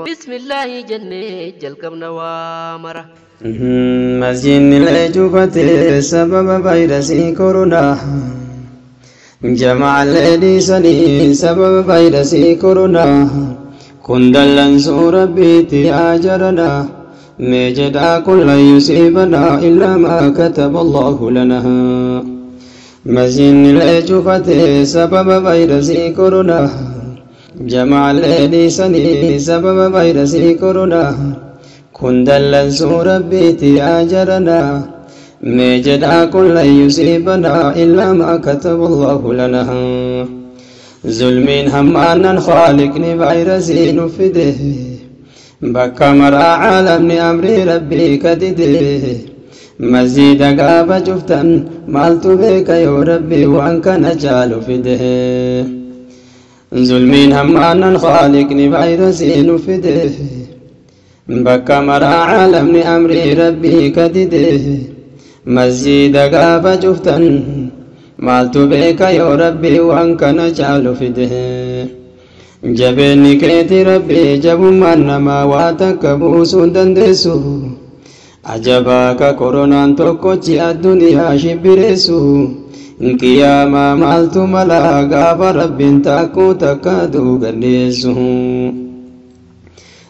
Bismillaahi jennee jalqabna waa mara. Masjidni cufate sababa vaayirasii koronaa. Jama'aalee dhiisanii sababa vaayirasii koronaa. Kun dallansuu rabbiitti yaa jaranaa. Mee jedhaa kun lan yusiibanaa illaa maa kataba Allahu lanaa. Masjidni cufate sababa vaayirasii koronaa. Jama'aalee dhiisanii sababa vaayirasii koronaa. Kun dallansuu rabbiitti yaa jaranaa. Mee jedhaa kun lan yusiibanaa illaa maa kataba Allahu lanaa. Zulmiin hammaanan khaaliqni vaayirasii nu fide. Bakka maraa caalamni amrii rabbii kadide. Masjida gaafa cuftan maaltu beeka yoo rabbii waan kana caalu fide. Zulmiin hammaanan khaaliqni vaayirasii nu fide. Bakka maraa caalamni amrii rabbii kadide. Masjida gaafa cuftan maaltu beeka yoo rabbii waan kana caalu fide. Jabeenni keeti rabbii jabummaan namaa waa takka buusuu hin dandeessu. Ajabaa ka koronaan tokkochi addunyaa shibbireessu. Qiyaamaa maaltu malaa gaafa rabbiin takkuu takka duugalleessu.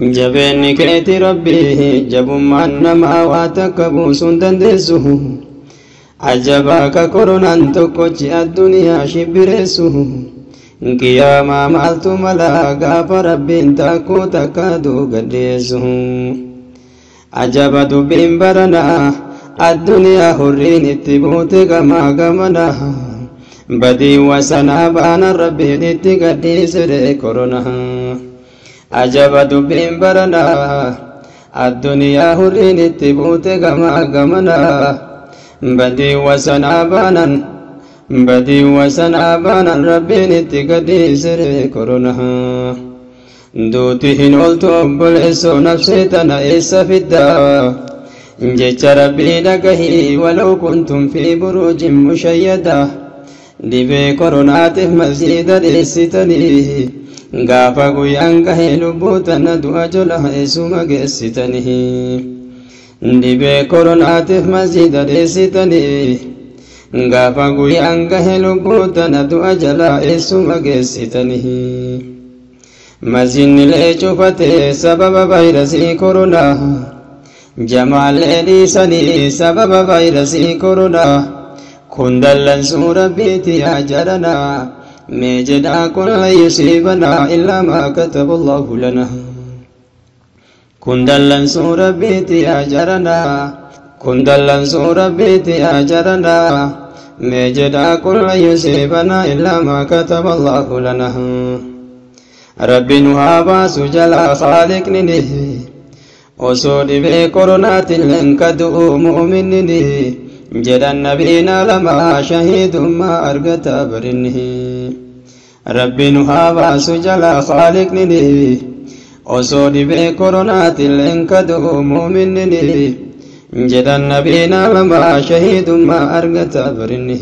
Jabeenni keeti rabbii jabummaan namaa waa takka buusuu hin dandeessu. Ajabaa ka koronaan tokkochi addunyaa shibbireessu. Qiyaamaa maaltu malaa gaafa rabbiin takkuu takka duugalleessu. Ajaba dubbiin baranaa addunyaa hurriin itti buute gamaa gamanaa. Badii wasanaa baana rabbiin itti gadhiisire koronaa. Ajaba dubbiin baranaa addunyaa hurriin itti buute gamaa gamanaa. Badii wasanaa baanan badii wasanaa baanan rabbiin itti gadhiisire koronaa. Duuti hin ooltu obboleessoo nafsee tana eessa fiddaa? Jecha rabbii dhagahii walau kuntum fi buruujin mushayyadaa. Dhibee koronaatiif masjiida dheessitanii gaafa guyyaan gahee lubbuu tana du'a jola eessuma geessitanii. Dhibee koronaatiif masjiida dheessitanii gaafa guyyaan gahee lubbuu tana du'a jala eessuma geessitanii. Masjidni cufate sababa vaayirasii koronaa. Jama'aalee dhiisanii sababa vaayirasii koronaa. Kun dallansuu rabbiiti yaa jaranaa. Mee jedhaa kun lan yusiibanaa illaa maa kataba Allahu lanaa. Kun dallansuu rabbiiti yaa jaranaa. Kun dallansuu rabbiiti yaa jaranaa. Mee jedhaa kun lan yusiibanaa illaa maa kataba Allahu lanaa. Rabbi nu haa baasu jalaa khaaliqni osoo dhibee koronaatiin ka du'u mu'minni jedhan nabiina lama shahiidummaa argata barinni. Rabbi nu haa baasu jalaa khaaliqni osoo dhibee koronaatiin ka du'u mu'minni jedhan nabiina lama shahiidummaa argata barinni.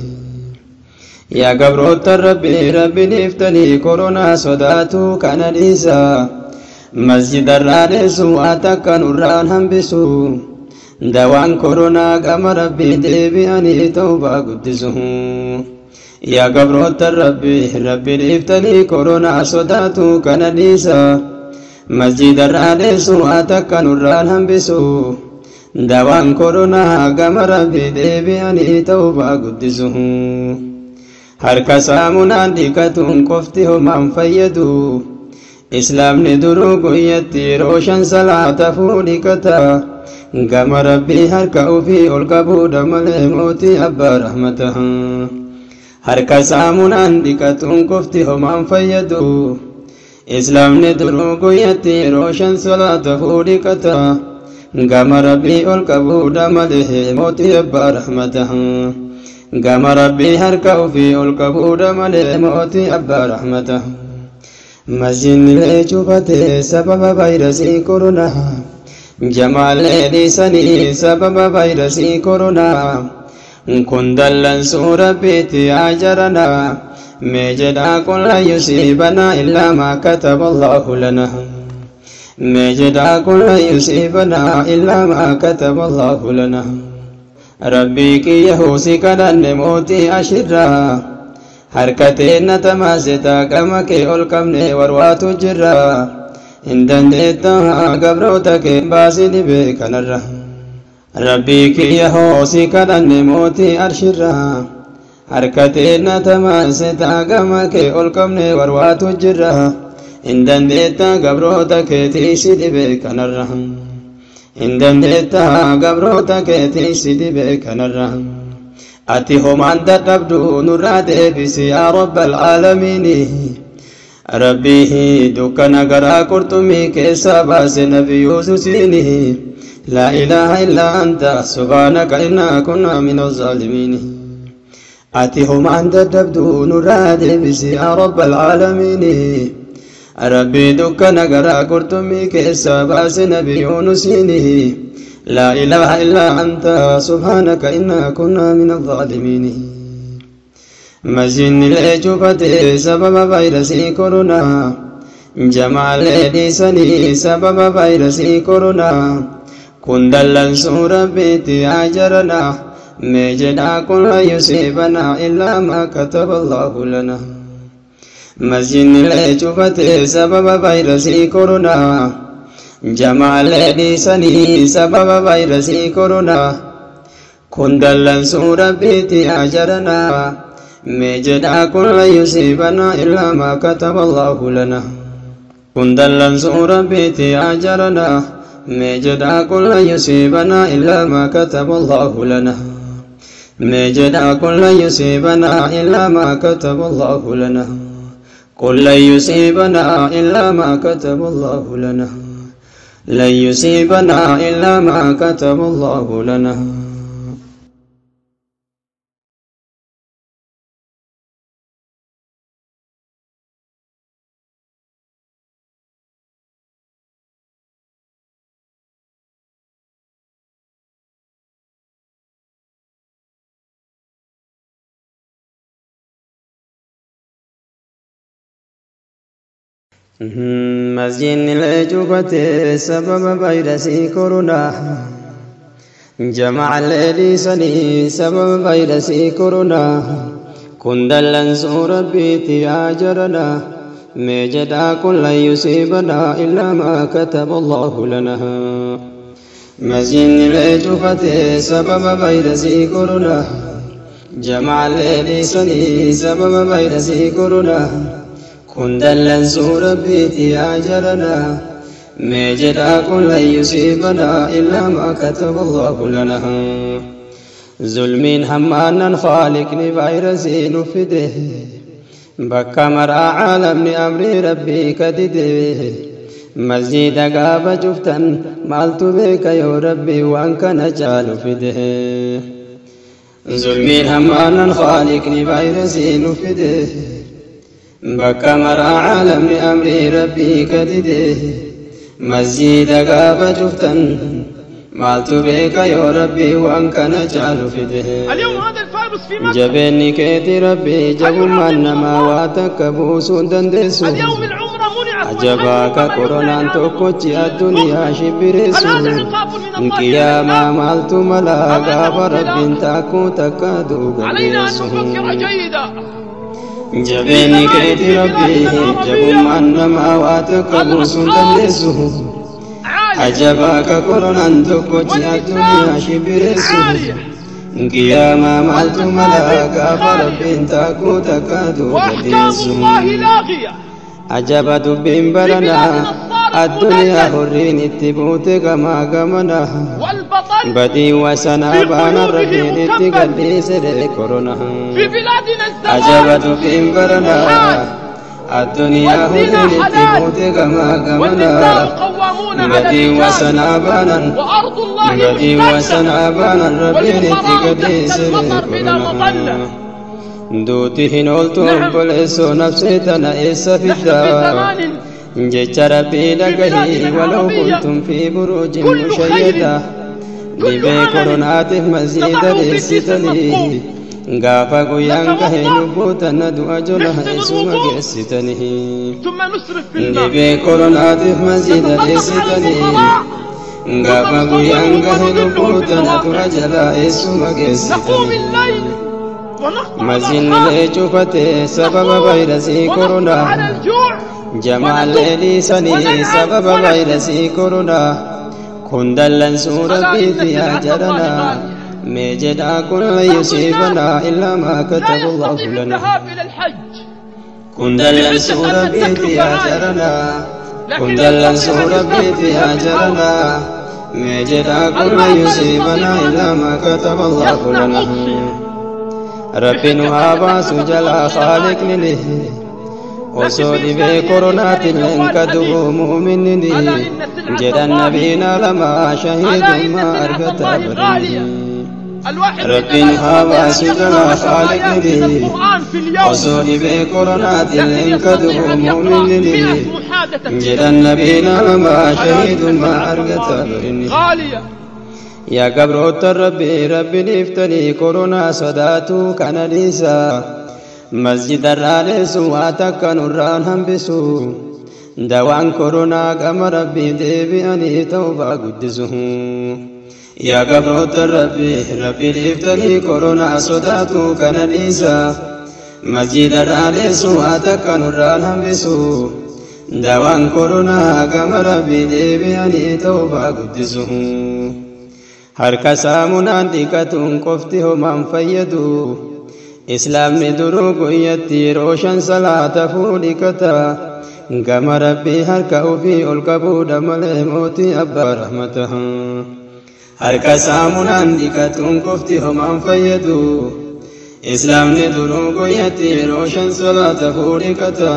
Yaa gabroota rabbii rabbi dhiiftanii koronaa sodaatu kana dhiisaa. Masjidarraa dheessu waa takka nurraan hambisu. Dawaan koronaa gama rabbii deebi'anii tawbaa guddisu. Yaa gabroota rabbii rabbi dhiiftanii koronaa sodaatu kana dhiisaa. Masjidarraa dheessu waa takka nurraan hambisu. Dawaan koronaa gama rabbii deebi'anii tawbaa guddisu. Harka saamunaan dhiqatuun qofti homaan fayyadu. Islaamni duruu guyyatti yeroo shan salaata fuudhiqata. Gama rabbii harka ofii ol qabuudha malee mootii abbaa rahmata. Harka saamunaan dhiqatuun qofti homaan fayyadu. Islaamni duruu guyyatti yeroo shan salaata fuudhiqata. Gama rabbii ol qabuudha malee mootii abbaa rahmata. Gama rabbii harka ofii ol qabuudha malee mootii abbaa rahmata. Masjidni cufate sababa vaayirasii koronaa. Jama'aalee dhiisanii sababa vaayirasii koronaa. Kun dallansuu rabbiitti yaa jaranaa. Mee jedhaa قل لن يصيبنا إلا ما كتب الله لنا. Mee jedhaa قل لن يصيبنا إلا ما كتب الله لنا. Rabbii kiyya hoo si kadhanne mootii ashirraa harka teenna tamaasitaa qama kee ol qabne warwaatu jirra hin dandeettaa gabroota kee baasii dhibee kanarra. Rabbii kiyya hoo si kadhanne mootii arshirraa harka teenna tamaasitaa qama kee ol qabne warwaatu jirra hin dandeettaa gabroota keetii si dhibee kanarra. Hin dandeettaa gabroota keetii si dhibee kanarra. Ati homaan dadhabdu nurraa deebisi yaa rabbal aalamiini. Rabbii dukkana garaa qurxummii keessaa baase nabi Yuususiini. Laa ilaaha illaa anta subhaanaka innaa kunnaa mina zaalimiini. Ati homaan dadhabdu nurraa deebisi yaa rabbal aalamiini. Rabbii dukkana garaa qurxummii keessaa baase nabi Yuunusiini. لا إله إلا أنت سبحانك إنا كنا من الظالمين. مسجد الأجوبة سبب فيروس كورونا جمال ديسني سبب فيروس كورونا كن دلن سورة بيتي أجرنا مجدا كل يصيبنا إلا ما كتب الله لنا. مسجد الأجوبة سبب فيروس كورونا جمال ديسني سبب فيروس كورونا كن دلن سورة بيتي أجرنا مجدا كل يصيبنا إلا ما كتب الله لنا. كن دلن سورة بيتي أجرنا مجدا كل يصيبنا إلا ما كتب الله لنا. مجدا كل يصيبنا إلا ما كتب الله لنا. قل لن يصيبنا إلا ما كتب الله لنا. لن يصيبنا إلا ما كتب الله لنا. Masjidni leecufatee sababa vaayirasii koronaa jamaa leellisanii sababa vaayirasii koronaa kun dallansuu rabbiitti yaa jaranaa mee jedhaa kun lan yusiibanaa illaa maa kataba Allahu lanaa. Masjidni leecufatee sababa vaayirasii koronaa jamaa leellisanii sababa vaayirasii koronaa kun dallansuu rabbiitti yaa jaranaa mee jedhaa kun lan yusiibanaa illaa maa kataba Allahu lanaa. Zulmiin hammaanan khaaliqni vaayirasii nu fide bakka maraa caalamni amrii rabbii kadide masjida gaafa cuftan maaltu beeka yoo rabbii waan kana caalu fide. Zulmiin hammaanan khaaliqni vaayirasii nu fide bakka maraa caalamni amrii rabbii kadide masjida gaafa cuftan maaltu beeka yoo rabbii waan kana caalu fide. اليوم هذا الفيروس في مكة. Jabeenni keeti rabbii jabummaan namaa waa takka buusuu hin dandeessu. اليوم العمرة منعت Ajabaa والحج ka وما يمنع koronaan هذا. tokkochi addunyaa shibbireessu. هل هذا عقاب من الله Qiyaamaa للناس؟ maaltu malaa أم gaafa أنه rabbiin ابتلاء؟ taakkuu takka علينا أن duugalleessu. نفكر جيدا. Jabeenni keeti rabbii jabummaan namaa waa takka buusuu hin dandeessu. عالية Ajabaa ka koronaan tokkochi addunyaa والنساء shibbireessu. عارية Qiyaamaa maaltu malaa gaafa والمساجد خالية rabbiin taakkuu takka وأحكام duugalleessu. الله لاغية. Ajaba dubbiin في baranaa بلادنا الصارف addunyaa مدلل horiin itti buute gamaa gamanaa والبطل badii wasanaa في baana قيوده rabbiin itti مكبل. gadhiisee koronaa. في بلادنا Ajaba الزواج dubbiin baranaa محال addunyaa والزنا horiin itti حلال buute gamaa والنساء gamanaa قوامون على badii الرجال wasanaa baanan وأرض الله badii محتلة wasanaa baanan rabbiin itti والفقراء تحت gadhiisee المطر بلا koronaa. مظلة. Duuti hin ooltu نعم obboleessoo nafsee tana eessa نحن في fiddaa? زمان Jecha rabbii في dhagahi بلادنا walau العربية kuntum fi buruujin كل خير mushayyada كل dhibee عمل koronaatiif masjiida نضعه في كيس dheessitanii مثقوب. Gaafa guyyaan gahe نتوضأ، lubbuu tana du'a jola نحسن eessuma الوضوء، geessitanii. ثم نسرف في الماء، Dhibee koronaatiif masjida نتصدق على dheessitanii. الفقراء، ثم Gaafa guyyaan نصورهم gahe ونذلهم lubbuu في tana du'a المواقع، jala eessuma نقوم geessitanii. الليل ونقطع Masjidni الأرحام، lee cufate sababa نصوم vaayirasii ونصبر koronaa. على الجوع Jamaallee ونسب dhiisanii ونلعن sababa ونكذب. vaayirasii koronaa. Kun dallansuu ألا إن rabbiiti yaa سلعة الله jaranaa. غالية. Mee jedhaa kun lan بعض الناس yusiibanaa illaa maa لا kataba Allahu يستطيع lana. الذهاب إلى الحج Kun بحجة dallansuu أن rabbiiti التكلفة yaa عالية، jaranaa. Kun لكن يستطيع dallansuu أن يسافر rabbiiti yaa بالهم الهوى. jaranaa. Mee jedhaa kun lan البعض لا yusiibanaa يستطيع أن illaa maa kataba Allahu يصنع lana. أضحية Rabbi nu بحجة haa أن baasu تكلفة jalaa الأضحية غالية، khaaliqni. لكن Osoo dhibee بإمكانه أن يشتري koronaatiin hin جوال kadu'u حديث. mu'minni. ألا إن سلعة Jedhan الله nabiin alamaa ألا إن shahiidummaa سلعة argata الله غالية. barinni. الواحد منا Rabbiin لا haa يستطيع أن baasu يقرأ jalaa 10 آيات من khaaliqni. القرآن في اليوم، Osoo dhibee koronaatiin لكن hin يستطيع kadu'u أن يقرأ mu'minni. 100 محادثة في Jedhan اليوم. nabiin alamaa ألا إن shahiidummaa سلعة argata الله barinni. غالية. Yaa gabroota rabbii rabbi dhiiftanii koronaa sodaatu kana dhiisa. Masjidarraa dheessu waa takka nurraan hambisu. Dawaan koronaa gama rabbii deebi'anii tawbaa guddisu. Yaa gabroota rabbii rabbi dhiiftanii koronaa sodaatu kana dhiisa. Masjidarraa dheessu waa takka nurraan hambisu. Dawaan koronaa gama rabbii deebi'anii tawbaa guddisu. Harka saamunaan dhiqatuun qofti homaan fayyadu. Islaamni duruu guyyatti yeroo 5 salaata fuudhikata. Gama rabbii harka ofii ol qabuudha malee mootii abbaa rahmata. Harka saamunaan dhiqatuun qofti homaan fayyadu. Islaamni duruu guyyatti yeroo 5 salaata fuudhikata.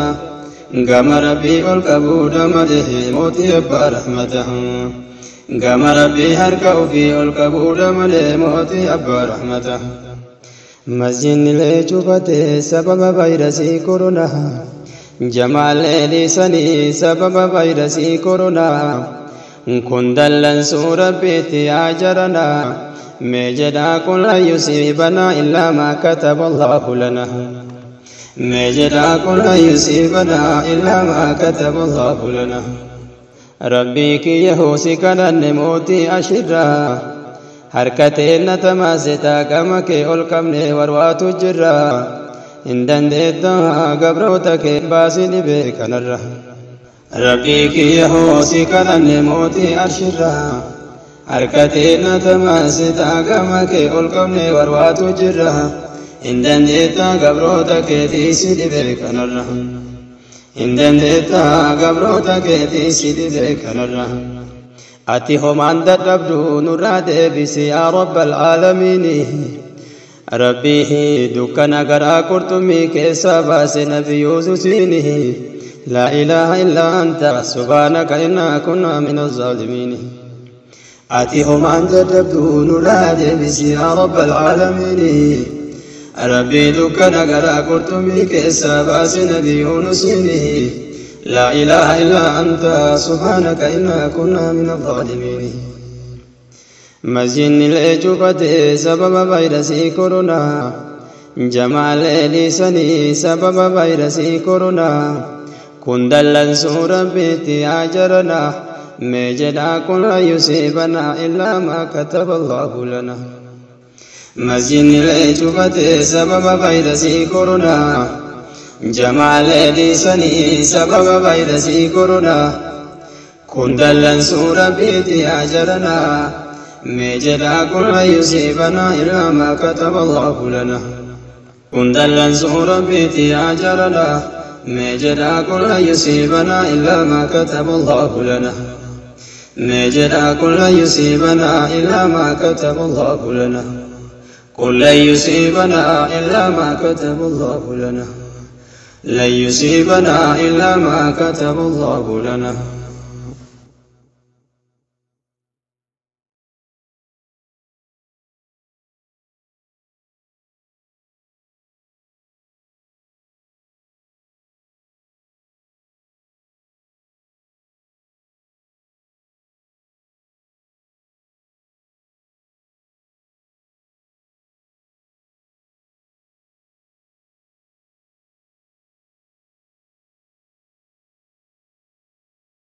Gama rabbii ol qabuudha malee mootii abbaa rahmata. Gama rabbii harka ofii ol qabuudha malee mootii abbaa rahmata. Masjidni lee cufate sababa vaayirasii koronaa. Jamaallee dhiisanii sababa vaayirasii koronaa. Kun dallansuu rabbiiti yaa jaranaa. Mee jedhaa kun lan yusiibanaa illaa maa kataba Allahu lana. Mee jedhaa kun lan yusiibanaa illaa maa kataba Allahu lana. Rabbii kiyya hoosi kadhanne mootii ashirraa. Harka teenna tamaasitaa gama kee ol qabne warwaatu jirra. Hin dandeettaa gabroota kee baasii dhibee kanarra. Rabbii kiyya hoosi kadhanne mootii arshirraa. Harka teenna tamaasitaa gama kee ol qabne warwaatu jirra. Hin dandeettaa gabroota kee dhiisii dhibee kanarra. Hin dandeettaa gabroota kee dhiisii dhibee kanarra. Ati homaan dadhabdu nurraa deebisi yaa rabbal aalamiini. Rabbii dukkana garaa qurxummii keessaa baase nabi Yuusufiini. Laa ilaaha illaa anta subhaanaka innaa kunnaa min azzaalimiin. Ati homaan dadhabdu nurraa deebisi yaa rabbal aalamiini. Rabbii dukkana garaa qurxummii keessaa baase nabi Yuunusiini. لا إله إلا أنت سبحانك إنا كنا من الظالمين. Masjidni lee cufate sababa vaayirasii koronaa. Jamaallee dhiisanii sababa vaayirasii koronaa. Kun dallansuu rabbiiti yaa jaranaa. Mee jedhaa kun lan yusiibanaa illaa maa kataba Allahu lana. Masjidni lee cufate sababa vaayirasii koronaa. Jamaallee dhiisanii sababa vaayirasii koronaa. Kun dallansuu rabbiiti yaa jaranaa. Mee jedhaa kun lan yusiibanaa illaa maa kataba Allahu lana. Kun dallansuu rabbiiti yaa jaranaa. Mee jedhaa kun lan yusiibanaa illaa maa kataba Allahu lana. Mee jedhaa kun lan yusiibanaa illaa maa kataba Allahu lana. قل لن يصيبنا إلا ما كتب الله لنا. لن يصيبنا إلا ما كتب الله لنا.